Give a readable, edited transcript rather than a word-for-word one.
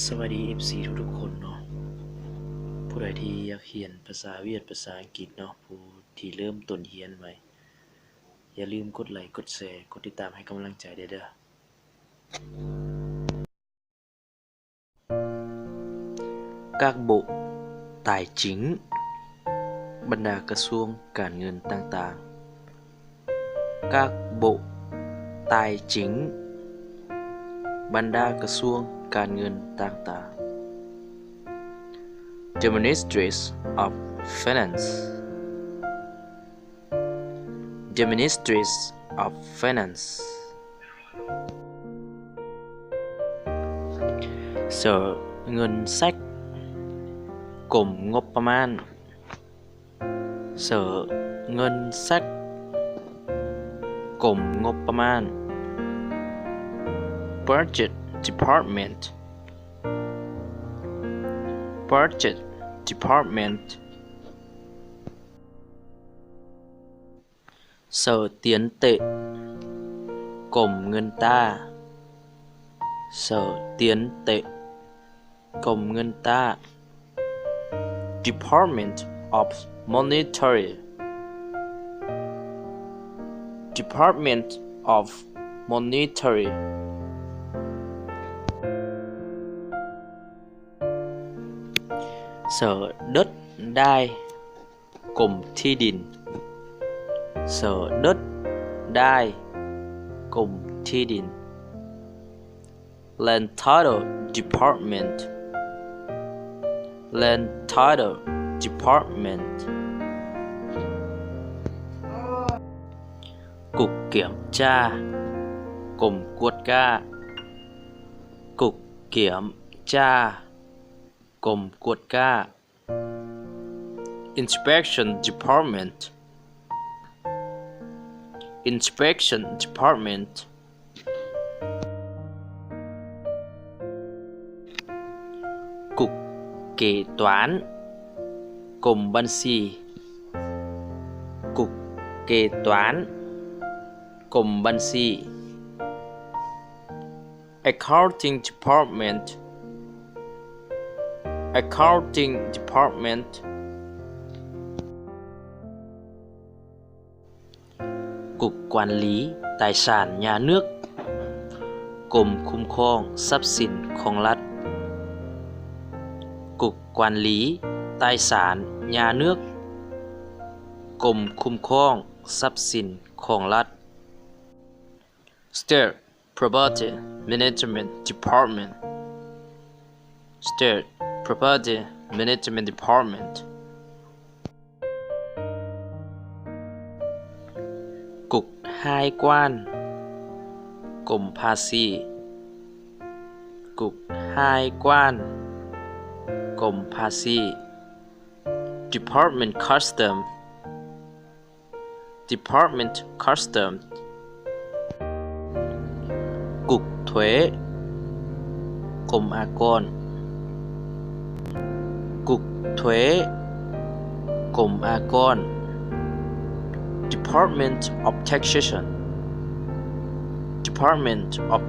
ສະບາຍດີ FC ທຸກໆຄົນເນາະ ຜູ້ໃດທີ່ຢາກຮຽນພາສາຫວຽດພາສາອັງກິດເນາະ ຜູ້ທີ່ເລີ່ມຕົ້ນຮຽນໃໝ່ ຢ່າລືມກົດໄລ້ກົດແຊກົດຕິດຕາມໃຫ້ກຳລັງໃຈແດ່ເດີ້ Các bộ tài chính ບັນດາກະຊວງການເງິນຕ່າງໆ Các bộ tài chính ບັນດາກະຊວງການເງິນຕ່າງໆ The Ministries of Finance The Ministries of Finance Sở Ngân sách ກົມງົບປະມານ Sở Ngân sách ກົມງົບປະມານ Budget Department Budget Department Sở Tiền tệ ກົມເງິນຕາ Sở Tiền tệ ກົມເງິນຕາ Department of Monetary Department of Monetary Sở Đất đai ກົມທີ່ດິນ Sở Đất đai ກົມທີ່ດິນ Land Title Department Land Title Department Cục Kiểm tra ກົມກວດກາ Cục Kiểm tra ກົມກວດກາ Inspection Department Inspection Department Cục Kế toán ກົມບັນຊີ Cục Kế toán ກົມບັນຊີ Accounting Department Accounting Department Cục Quản lý Tài sản Nhà nước ກົມຄຸ້ມຄອງຊັບສິນຂອງລັດ Cục Quản lý Tài sản Nhà nước ກົມຄຸ້ມຄອງຊັບສິນຂອງລັດ State Property Management Department State Property Management Department Cục Hải quan ກົມພາສີ Cục Hải quan ກົມພາສີ Department Custom Department Custom Cục Thuế ກົມອາກອນ Cục Thuế ກົມອາກອນ Department of Taxation Department of